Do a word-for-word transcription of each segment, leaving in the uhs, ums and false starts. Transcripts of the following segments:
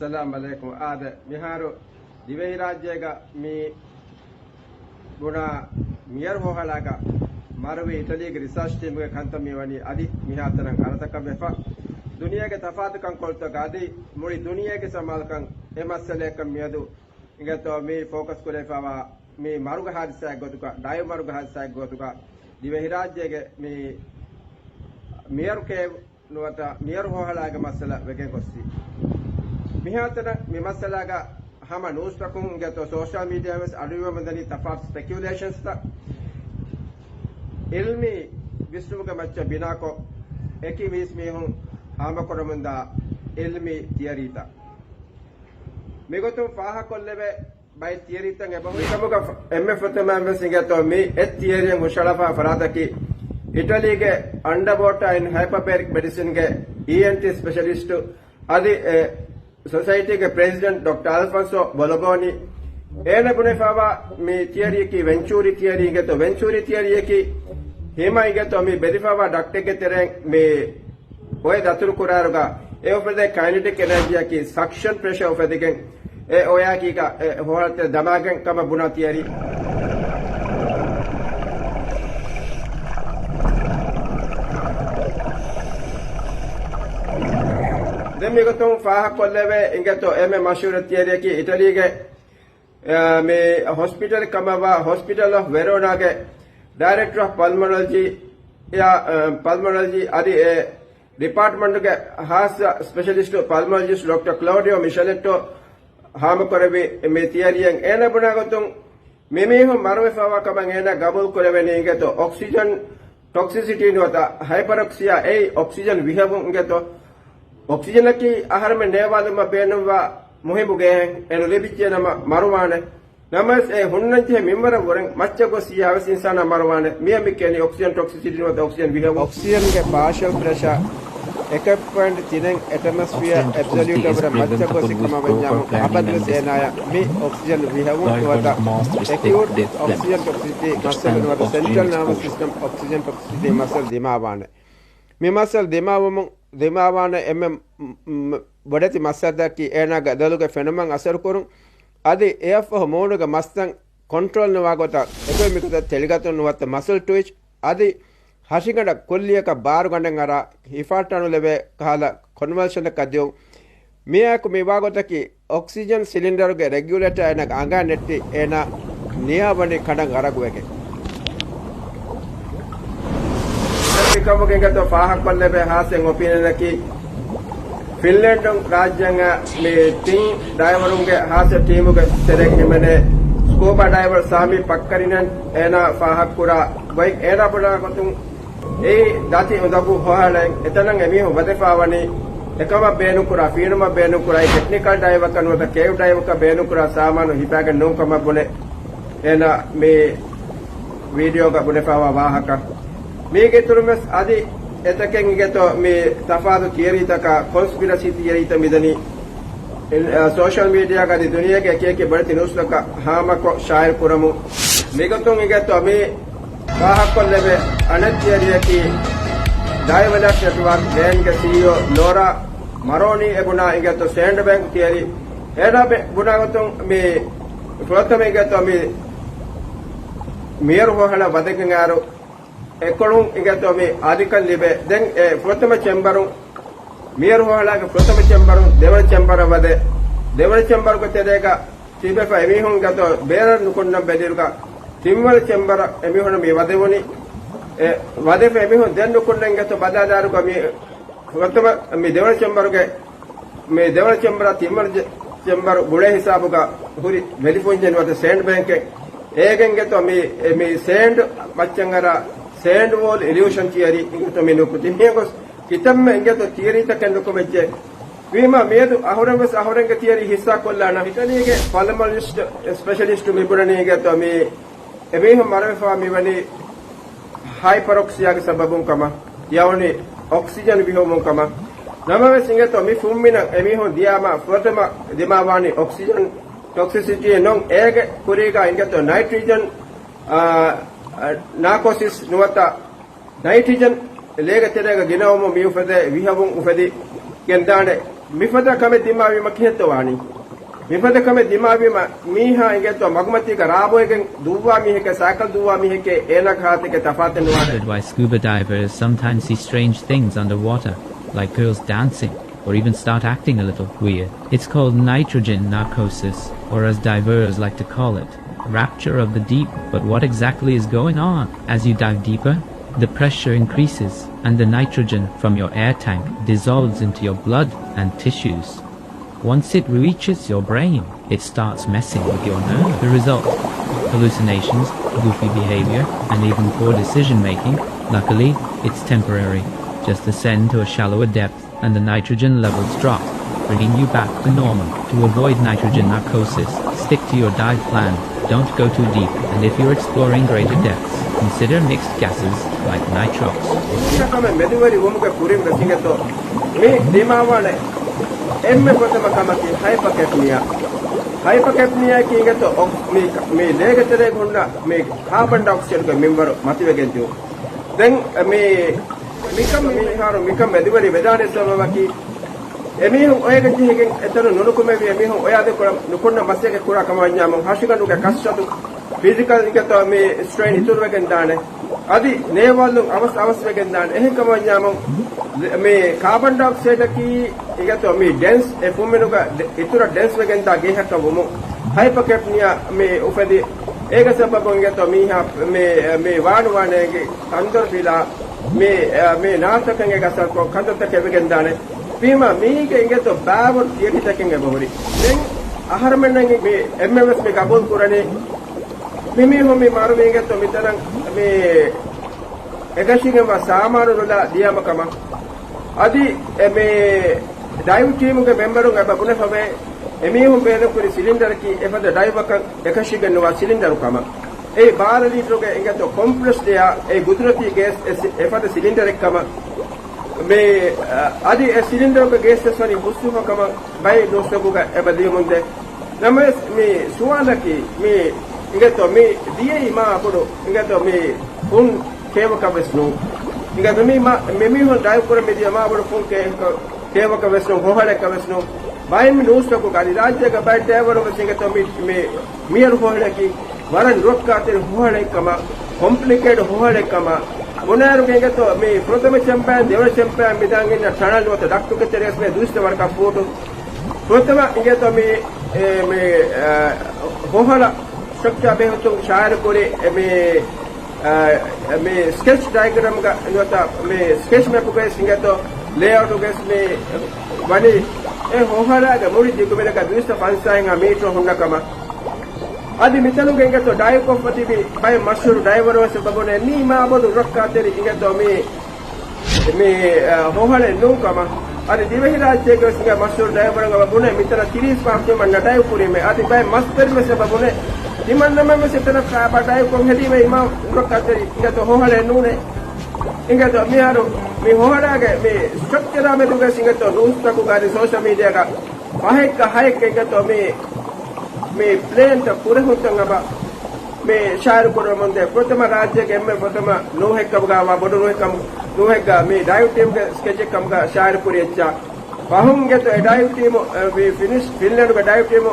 އައްސަލާމް ޢަލައިކުމް. އާދެ، މިހާރު ދިވެހިރާއްޖޭގަ މި ބުނާ މިޔަރު ހޮހަޅާގަ މަރުވި އިޓަލީގެ ރިސާޗް ޓީމްގެ ކަންތައް މިވަނީ އަދި މިހާތަނަށް އަރަތަކަށް ވެފަ. ދުނިޔޭގެ ތަފާތު ކަންކޮޅުތަކަށް އަދި މުޅި ދުނިޔޭގެ ސަމާލުކަން އެ މައްސަލަޔަކަށް މިއަދު އިނގޭތޯ މި ފޯކަސް ކުރެވިފަވާ މި މަރުގެ ހާދިސާއެއް ގޮތުގަ، ޑައިވް މަރުގެ ހާދިސާއެއް ގޮތުގަ، ދިވެހިރާއްޖޭގެ މި މިޔަރު ކޭވް ނުވަތަ މިޔަރު ހޮހަޅާގެ މައްސަލަ ވެގެން ގޮއްސި. މިހާތަނަށް މި މައްސަލާގަ ހަމަ ނޫސްތަކުން އިނގޭތޯ ސޯޝަލް މީޑިއާ ވެސް އަޑުއިވަމުންދަނީ ތަފާތު ސްޕެކިއުލޭޝަންސްތައް އިލްމީ ވިސްނުމުގެ މައްޗަށް ބިނާކޮށް، އެކި ވީސް މީހުން ހާމަކުރަމުންދާ އިލްމީ ތިއަރީތައް. މިގޮތުން ފާހަކޮށްލެވޭ ބައެއް ތިއަރީތައް އެބަހުރި. މިކަމުގަ އެންމެ ފުރަތަމައިން ވެސް އިނގޭތޯ މި އެއް ތިއަރީއިން ހުށަހަޅަފާ ފަރާތަކީ އިޓަލީގެ އަންޑަވޯޓާ އިން ހައިޕަބޭރިކް މެޑިސިންގެ އީއެންޓީ ސްޕެޝަލިސްޓު އަދި އެ ސޮސައިޓީގެ ޕްރެސިޑެންޓް ޑޮކްޓަރ އަލްފޮންސޯ ބޮލޮގޯނީ. އޭނަ ބުނެފަވާ މި ތިއަރީއަކީ ވެންޗޫރީ ތިއަރީ އިނގޭތޯ. ވެންޗޫރީ ތިއަރީއަކީ ހިމަ އިނގޭތޯ މި ބެލިފަވާ ޑަކްޓެއްގެ ތެރެއިން މި އޮއެ ދަތުރު ކުރާއިރުގަ އެ އުފެދޭ ކައިނެޓިކް އެނަރޖީއަކީ ސަކްޝަން ޕްރެޝަރ އުފެދިގެން އެ އޮޔާގީގަ އެ ހޮހަޅަތެރެ ދަމާގެން ކަމަށް ބުނާ ތިއަރީ. ދެން މިގޮތުން ފާހަގަކޮށްލެވޭ އިނގޭތޯ އެންމެ މަޝްހޫރު ތިއަރީއަކީ އިޓަލީގެ އެ، މި ހޮސްޕިޓަލް ކަމަށްވާ ހޮސްޕިޓަލް އޮފް ވެރޯނާގެ ޑައިރެކްޓަރ އޮފް ޕަލްމޮނޮލޮޖީ، އެ، ޕަލްމޮނޮލޮޖީ އަދި އެ ޑިޕާޓްމަންޓުގެ ހާއްސަ ސްޕެޝަލިސްޓު ޕަލްމޮނޮލޮޖިސްޓް ޑޮކްޓަރ ކްލޯޑިއޯ މިޝެލެއްޓޯ ހާމަކުރެއްވި މި ތިއަރީއިން އޭނަ ބުނާ ގޮތުން، މިމީހުން މަރުވެފަވާ ކަމަށް އޭނަ ގަބޫލު ކުރެވެނީ އިނގޭތޯ އޮކްސިޖަން ޓޮކްސިސިޓީ ނުވަތަ ހައިޕަރޮކްސިއާ އެއީ އޮކްސިޖަން ވިހެވުން އިނގޭތޯ. އޮކްސިޖަނަކީ އަހަރެމެން ނޭވާލުމަށް ބޭނުންވާ މުހިއްމު ގެއެއް. އެން ލިބިއްޖެ ނަމަ މަރުވާނެ. ނަމަވެސް އެ ހުންނަންޖެހޭ މިންވަރަށް ވުރެން މައްޗަށް ގޮސް ސީހާވެސް އިންސާނާ މަރުވާނެ. މިއަށް މި ކިޔަނީ އޮކްސިޖަން ޓޮކްސިސިޓީ ނުވަތަ އޮކްސިޖަން ވިހެވުން. އޮކްސިޖަންގެ ޕާޝަލް ޕްރެޝާ އެކެއް ޕޮއިންޓް ތިނެއް އެޓަމަސްފިއަރ އެބްސޮލިއުޓަށް ވުރެ މައްޗަށް ގޮސް ކަމަށް ވެއްޖާމު އަބަދުވެސް އޭނާޔަށް މި އޮކްސިޖަން ވިހެވުން ނުވަތަ އެކިއުޓް އޮކްސިޖަން ޓޮކްސިސިޓީ މައްސަލަ ނުވަތަ ސެންޓްރަލް ނާވަސް ސިސްޓަމް އޮކްސިޖަން ޓޮކްސިސިޓީ މައްސަލަ ދިމާވާނެ. މި މައްސަލަ ދިމާވުމުން، ދިމާވާނެ އެންމެ މް، މް، ބޮޑެތި މައްސަލައަކީ އޭނާގެ ދޮލުގެ ފެނުމަށް އަސަރުކުރުން، އަދި އެއަށްފަހު މޫނުގެ މަސްތައް ކޮންޓްރޯލް ނުވާ ގޮތަށް އެކުވެ މިގޮތަށް ތެޅިގަތުން ނުވަތަ މަސަލް ޓްވިޗް، އަދި ހަށިގަނޑަށް ކުއްލިއަކަށް ބާރުގަނޑެއް އަރާ ހިފާއްޓާނުލެވޭ ކަހަލަ ކޮންވަލްޝަނަކަށް ދިއުން. މިއާއެކު މިވާގޮތަކީ އޮކްސިޖަން ސިލިންޑަރުގެ ރެގިއުލޭޓާ އޭނާގެ އަނގައަށް ނެއްޓި އޭނާ ނިޔާ ވަނީ ކަނޑަށް އަރަގުވެގެން. މިކަމުގެ އިނގޭތޯ ފާހަގަކޮށްލެވޭ ހާއްސަ އޮޕީނިއަނަކީ، ފިންލޭންޑު ރާއްޖޭގަ މި ތިން ޑައިވަރުންގެ ހާއްސަ ޓީމުގެ ތެރެއިން ހިމެނޭ ސްކޫބާ ޑައިވަރ ސާމީ ޕައްކަރިނަން އޭނާ ފާހަގަކުރާ ގޮތް އޭނާ ބުނާ ގޮތުން، އެއީ ދަތި އުނދަގޫ ހޮހަޅައެއް. އެތަނަށް އެމީހުން ވަދެފާވަނީ އެކަމަށް ބޭނުންކުރާ، ފީނުމަށް ބޭނުންކުރާ ޓެކްނިކަލް ޑައިވަކަށް ނުވަތަ ކޭވް ޑައިވަކަށް ބޭނުންކުރާ ސާމާނު ހިފާގެން ނޫން ކަމަށް ބުނެ އޭނާ މި ވީޑިއޯގަ ބުނެފާވާ ވާހަކަ. މީގެ އިތުރުން ވެސް އަދި އެތަކެއް އިނގޭތޯ މި ތަފާތު ތިއަރީތަކާ ކޮންސްޕިރަސީ ތިއަރީތައް މިދަނީ. އިން-، އަ، ސޯޝަލް މީޑިއާގަ އަދި ދުނިޔޭގެ އެކިއެކި ބޮޑެތި ނޫސްތަކަށް ހާމަކޮށް ޝާއިޢު ކުރަމުން. މިގޮތުން އިނގޭތޯ މި ފާހަގަކޮށްލެވޭ އަނެއް ތިއަރީއަކީ، ޑައިވެލަކްސް ނެޓްވާރކް ގޭންގެ ސީއީއޯ ލޯރާ މަރޯނީ އެ ބުނާ އިނގޭތޯ ސޭންޑް ބޭންކް ތިއަރީ. އޭނާ ބެ-، ބުނާ ގޮތުން މި ފުރަތަމަ އިނގޭތޯ މި މިޔަރު ހޮހަޅަ ވަދެގެން އައިރު އެކޮޅުން އިނގޭތޯ މި އަދިކަން ލިބޭ. ދެން އެ ފުރަތަމަ ޗެމްބަރުން، މިޔަރު ހޮހަޅާގެ ފުރަތަމަ ޗެމްބަރުން ދެވަނަ ޗެމްބަރަށް ވަދެ. ދެވަނަ ޗެމްބަރުގެ ތެރޭގަ ތިބެފަ އެމީހުން އިނގޭތޯ ބޭރަށް ނުކުންނަން ބެލިއިރުގަ ތިންވަނަ ޗެމްބަރަށް އެމީހުން މި ވަދެވުނީ. އެ ވަދެފަ އެމީހުން ދެން ނުކުންނަން އިނގޭތޯ ބަލާލާއިރުގަ މި ފުރަތަމަ މި ދެވަނަ ޗެމްބަރުގެ، މި ދެވަނަ ޗެމްބަރާ ތިންވަނަ ޗެ-، ޗެމްބަރު ބުޅޭ ހިސާބުގަ ހުރި ވެލިފުންޏެއް ނުވަތަ ސޭންޑް ބޭންކެއް އޭގެން އިނގޭތޯ މި، މި ސޭންޑް މައްޗަށް އަރާ ސޭންޑް ވޯލް އިލިއުޝަން ތިއަރީ އިނގޭތޯ މި ނުކުތީ. މިއަށް ގޮސް ކިތަންމެ އިނގޭތޯ ތިއަރީތަކެއް ނުކުމެއްޖެ. ވީމާ މިއަދު އަހުރެން ވެސް އަހުރެންގެ ތިއަރީ ހިއްސާ ކޮށްލާނަން. އިޓަލީގެ ޕަލްމޮނޮލޮޖިސްޓް ސްޕެޝަލިސްޓު މި ބުނަނީ އިނގޭތޯ މި އެމީހުން މަރުވެފަ މިވަނީ ހައިޕަރޮކްސިއާގެ ސަބަބުން ކަމަށް، ޔަޢުނީ އޮކްސިޖަން ވިހެއުމުން ކަމަށް. ނަމަވެސް އިނގޭތޯ މި ފުންމިނަށް އެމީހުން ދިޔާމަ ފުރަތަމަ ދިމާވާނީ އޮކްސިޖަން ޓޮކްސިސިޓީ ނޫން. އޭގެ ކުރީގަ އިނގޭތޯ ނައިޓްރިޖަން، އާ، އާ، ނާކޮސިސް ނުވަތަ ނައިޓްރިޖަން ލޭގެ ތެރޭގަ ގިނަވުމުން މި އުފެދޭ ވިހެވުން އުފެދި ގެންދާނެ. މިފަދަ ކަމެއް ދިމާވީމަ ކިހެއްތޯ ވާނީ؟ މިފަދަ ކަމެއް ދިމާވީމަ މީހާ އިނގޭތޯ މަގުމަތީގަ ރާބޮއެގެން ދުއްވާ މީހެކޭ ސައިކަލް ދުއްވާ މީހެކޭ އޭނާގެ ހާލަތެކޭ ތަފާތެއް ނުވާނެ. Why scuba divers sometimes see strange things underwater, like girls dancing, or even start acting a little weird. It's called nitrogen narcosis, or as divers like to call it, rapture of the deep. But what exactly is going on? As you dive deeper, the pressure increases, and the nitrogen from your air tank dissolves into your blood and tissues. Once it reaches your brain, it starts messing with your nerves. The result? Hallucinations, goofy behavior, and even poor decision making. Luckily, it's temporary. Just descend to a shallower depth, and the nitrogen levels drop, bringing you back to normal. To avoid nitrogen narcosis, stick to your dive plan. Don't go too deep, and if you're exploring greater depths, consider mixed gases like nitrox. ކަމެއް މެދުވެރި ވުމުގެ ކުރިން ވެސް އިނގޭތޯ މި ދިމާވާނެ އެންމެ ފުރަތަމަ ކަމަކީ ހައިޕަކެޕްނިއާ. ހައިޕަކެޕްނިއާއަކީ އިނގޭތޯ އޮ-، މި، މި ލޭގެ ތެރޭގަ ހުންނަ މި ކާބަން ޑައޮކްސައިޑުގެ މިންވަރު މަތިވެގެން ދިޔުން. ދެން މި، މިކަން މިހާރު މިކަން މެދުވެރި ވެދާނެ ސަބަބަކީ، އެމީހުން އޮއިގަ ޖެހިގެން އެތަނުން ނުނުކުމެވި އެމީހުން އޮޔާދެކޮޅަށް ނުކުންނަ މަސައްކަތް ކުރާ ކަމަށް ވަންޏާމު، ހަށިގަނޑުގެ ކަސްރަތު، ފިޒިކަލް އިނގޭތޯ މި ސްޓްރެއިން އިތުރުވެގެން ދާނެ. އަދި ނޭވާލުން އަވަސް އަވަސް ވެގެން ދާނެ. އެހެން ކަމަށް ވަންޏާމު، މި ކާބަން ޑައޮކްސައިޑަކީ އިނގޭތޯ މި ޑެންސް އެ ފުންމިނުގަ އިތުރަށް ޑެންސް ވެގެން ދާ ގޭހަކަށް ވުމުން ހައިޕަކެޕްނިއާ މި އުފެދި. އޭގެ ސަބަބުން އިނގޭތޯ މީހާ މި، މި ވާނުވާނެ އެނގި ކަންދޮރު ފިލާ، މި، މި ނާރުތަކަށް އެ ގަސްރަތު ކަންދޮރުތަކެއް ވެގެން ދާނެ. ވީމާ މީގެ އިނގޭތޯ ބާވަރު ތިޔަޓިތަކެއް އެބަހުރި. ދެން އަހަރުމެންނަށް މި އެންމެންވެސް މި ގަބޫލު ކުރަނީ، މި މީހުން މި މަރުވީ އިނގޭތޯ މިތަނަށް މި އެކަށީގެންވާ ސާމާނު ނުލާ ދިޔާމަ ކަމަށް. އަދި އެ މި ޑައިވް ޓީމުގެ މެމްބަރުން އެބަ ބުނެފަވޭ، އެމީހުން ބޭނުންކުރި ސިލިންޑަރަކީ އެފަދަ ޑައިވަކަށް އެކަށީގެންނުވާ ސިލިންޑަރު ކަމަށް. އެއީ ބާރަ ލީޓަރުގެ އިނގޭތޯ ކޮމްޕްރެސްޑް އެއާ، އެ ގުދުރަތީ ގޭސް އެ ސި-، އެފަދަ ސިލިންޑަރެއް ކަމަށް. މި، އަ، އަދި އެ ސިލިންޑަރުގެ ގޭސް ވެސް ވަނީ ހުސްވިފަ ކަމަށް ބައެއް ނޫސްތަކުގަ އެބަ ލިޔުމުންދޭ. ނަމަވެސް މި ސުވާލަކީ، މި އިނގޭތޯ މި ދިޔައީ މާ ބޮޑު އިނގޭތޯ މި ފުން ކޭވަކަށް ވެސް ނޫން. އިނގޭތޯ މި މަ-، މި މީހުން ޑައިވް ކުރަން މި ދިޔަ މާ ބޮޑު ފުން ކޭ-، ކޭވަކަށް ވެސް ނޫން، ހޮހަޅަކަށް ވެސް ނޫން. ބައެއް މި ނޫސްތަކުގަ އަދި ރާއްޖޭގަ ބައެއް ޑައިވަރުން ވެސް އިނގޭތޯ މި، މި މިއަރު ހޮހަޅަކީ ވަރަށް ރުއްކާތެރި ހޮހަޅެއް ކަމަށް، ކޮމްޕްލިކޭޓް ހޮހަޅެއް ކަމަށް ބުނާއިރުގެ އިނގޭތޯ މި ފުރަތަމަ ޗެމްބަރުން ދެވަނަ ޗެމްބަރުން މިދާން އިންނަ ޓަނަލް ނުވަތަ ޑަކްޓުގެ ތެރެއަސް މި ދުއިސައްތަ ވަރަކަށް ފޫޓު. ފުރަތަމަ އިނގޭތޯ މި، އެ، މި، އަ، ހޮހަޅަ ސްޓްރަކްޗާ ބެހޭގޮތުން ޝާއިރު ކުރި، އެ، މި، އަ، މި ސްކެޗް ޑައިގްރާމްގަ ނުވަތަ މި ސްކެޗް މެޕުގައި އިނގޭތޯ ލޭއައުޓުގައި މި ވަނީ އެ ހޮހަޅާގެ މުޅި ދިގުމިނަކަށް ދުއިސައްތަ ފަންސާހެއްހާ މީޓަރު ހުންނަ ކަމަށް. އަދި މިތަނުގަ އިނގޭތޯ ޑައިވް ކޮށްފަ ތިބި ބައެއް މަޝްހޫރު ޑައިވަރުން ވެސް އެބަ ބުނޭ މީ މާ ބޮޑު ރުއްކާތެރި އިނގޭތޯ މި، މި، އަ، ހޮހަޅެއް ނޫން ކަމަށް. އަދި ދިވެހިރާއްޖޭގެ ވެސް އިނގޭ މަޝްހޫރު ޑައިވަރުން އެބަ ބުނޭ މިތަނަށް ތިރީސް ފަހަށް ތިމަންނަ ޑައިވް ކުރީމޭ. އަދި ބައެއް މަސްތެރިން ވެސް އެބަ ބުނޭ ތިމަންނަމެން ވެސް އެތަނަށް ފައިބާ ޑައިވް ކޮށް ހެދީމޭ މާ ރުއްކާތެރި އިނގޭތޯ ހޮހަޅެއް ނޫނޭ. އިނގޭތޯ މިހާރު މި ހޮހަޅާގެ މި ސްޓްރަކްޗަރާ މެދުގައި އިނގޭތޯ ނޫސްތަކުގަ އަދި ސޯޝަލް މީޑިއާގަ ފަހެއްގަ ހައެއްގަ އިނގޭތޯ މި، މި ޕްލޭންތައް ކުރެހުންތައް އެބަ މި ޝާއިރު ކުރަމުންދޭ. ފުރަތަމަ ރާއްޖޭގެ އެންމެ ފުރަތަމަ ނޫހެއްކަމުގަ ވާ ބޮޑު ނޫހެއްކަމު، ނޫހެއްގަ މި ޑައިވް ޓީމްގެ ސްކެޗެއް ކަމުގަ ޝާއިރު ކުރި އެއްޗާ. ފަހުން އިނގޭތޯ އެ ޑައިވް ޓީމު، އެ، މި ފިނިޝް، ފިންލޭންޑުގެ ޑައިވް ޓީމު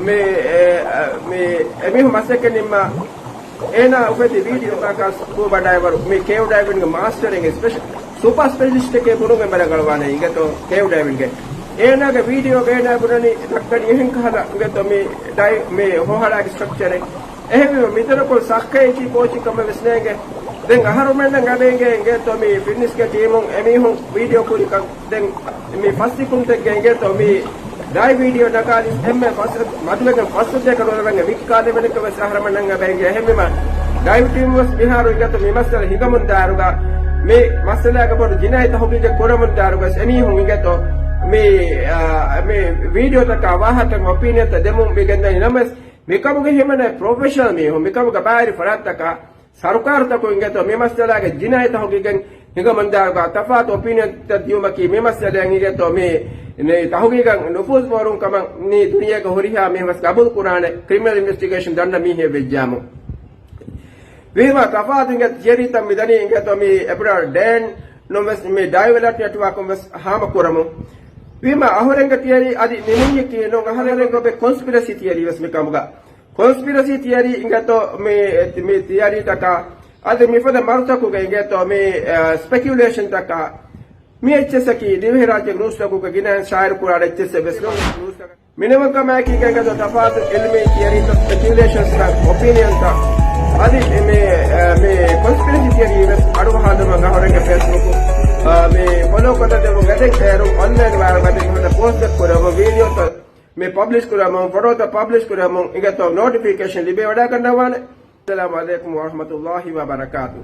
މި، އެ، އެ، މި އެމީހުން މަސައްކަތް ނިންމާ އޭނާ އުފެދި ވީޑިއޯ ތާކާ ސްކޫބާ ޑައިވަރު މި ކޭވް ޑައިވިންގ މާސްޓަރ އިނގޭ ސްޕެޝަ-، ސުޕާ ސްޕެޝަލިސްޓެކޭ ބުނުން އެބަ ރަނގަޅުވާނެ އިނގޭތޯ ކޭވް ޑައިވިންގެ. އޭނާގެ ވީޑިއޯގަ އޭނާ ބުނަނީ ދައްކަނީ އެހެން ކަހަލަ އިނގޭތޯ މި ޑައި-، މި ހޮހަޅާގެ ސްޓްރަކްޗަރެއް. އެހެންވީމަ މިތަނަކު ސައްކައެއް ކޯޗެއް ކަމެއް ވެސް ނޭނގެ. ދެން އަހަރުމެންނަށް އަބޭގެ އިނގޭތޯ މި ފިނިޝްގެ ޓީމުން އެމީހުން ވީޑިއޯ ކުރިކަން. ދެން މި ފަސް ސިކުންތެއްގެ އިނގޭތޯ މި ޑައި ވީޑިއޯ ނަގާލިސް އެންމެ ފަސް މަދުވެގެން ފަސް ދޭކަ ރޮލަވެން ވިއްކާލެވެނެކަ ވެސް އަހަރަމެންނަށް އެބައިގެ. އެހެންވީމަ ޑައިވް ޓީމް ވެސް މިހާރު އިނގޭތޯ މި މައްސަލަ ހިނގަމުން ދާއިރުގަ މި މައްސަލާގެ ބޮޑު ޖިނާއީ ތަހުގީގެއް ކުރަމުން ދާއިރުގަ ވެސް އެމީހުން އިނގޭތޯ މި، އާ، މި ވީޑިއޯތަކާ ވާހަކަ އޮޕީނިއަންތައް ދެމުން މި ގެންދަނީ. ނަމަވެސް މިކަމުގެ ހިމެނޭ ޕްރޮފެޝަނަލް މީހުން މިކަމުގެ ބާއިރި ފަރާތްތަކާ ސަރުކާރުތަކުން އިނގޭތޯ މި މައްސަލާގެ ޖިނާއީ ތަހުގީގެއް ހިނގަމުންދާއިރުގަ ތަފާތު އޮޕީނިއަންތައް ދިޔުމަކީ މި މައްސަލައަށް އިނގޭތޯ މި، މި ތަހުގީގަށް ނުފޫޒުވަރުން ކަމަށް މި ދުނިޔޭގެ ހުރިހާ މީހުން ވެސް ގަބޫލު ކުރާނެ ކްރިމިނަލް އިންވެސްޓިގޭޝަން ދަންނަ މީހެއް ވެއްޖާމު. ވީމާ ތަފާތު އިނގޭ ތިޔަރީތައް މި ދަނީ އިނގޭތޯ މި އެޕްރާޑް ޑޭން ނުވެސް މި ޑައިވެލޮޕް ނެޓްވާކުން ވެސް ހާމަ ކުރަމުން. ވީމާ އަހުރެންގެ ތިޔަރީ އަދި މި މީހަކީ ނޫން އަހަރެންގެ ކޮންސްޕިރެސީ ތިޔަރީ ވެސް މި ކަމުގަ. ކޮންސްޕިރެސީ ތިޔަރީ އިނގޭތޯ މި، މި ތިޔަރީތަކާ އަދި މިފަދަ މަރުތަކުގަ އިނގޭތޯ މި، އަ، ސްޕެކިއުލޭޝަންތަކާ މި އެއްޗެއްސަކީ ދިވެހިރާއްޖޭގެ ނޫސްތަކުގަ ގިނައިން ޝާއިރު ކުރާ އެއްޗެއްސެއް ވެސް ނޫން. މިނިވަންކަމާއެކީ ގަނގަދޯ ތަފާތު އިލްމީ ތިޔަރީތައް، ސްޕެކިއުލޭޝަންސްތައް، އޮޕީނިއަންތައް، އަދި މި، މި ކޮންސްޕިރެސީ ތިޔަރީ ވެސް އަޑުއަހާލުމަށް އަހުރެންގެ ފޭސްބުކު މި ފޮލޯ ކޮށްލަދެމުން އެދެން އޭރު އޮންލައިން ވާރު ގަދެ މިފަދަ ޕޯސްޓްތައް ކުރަމުން، ވީޑިއޯތައް މި ޕަބްލިޝް ކުރަމުން، ފޮޓޯތައް ޕަބްލިޝް ކުރަމުން އިނގޭތޯ ނޯޓިފިކޭޝަން ލިބިވަޑައިގަންނަވާނެ. އައްސަލާމު ޢަލައިކުމް ވަރަޙްމަތުﷲި ވަބަރަކާތުހު.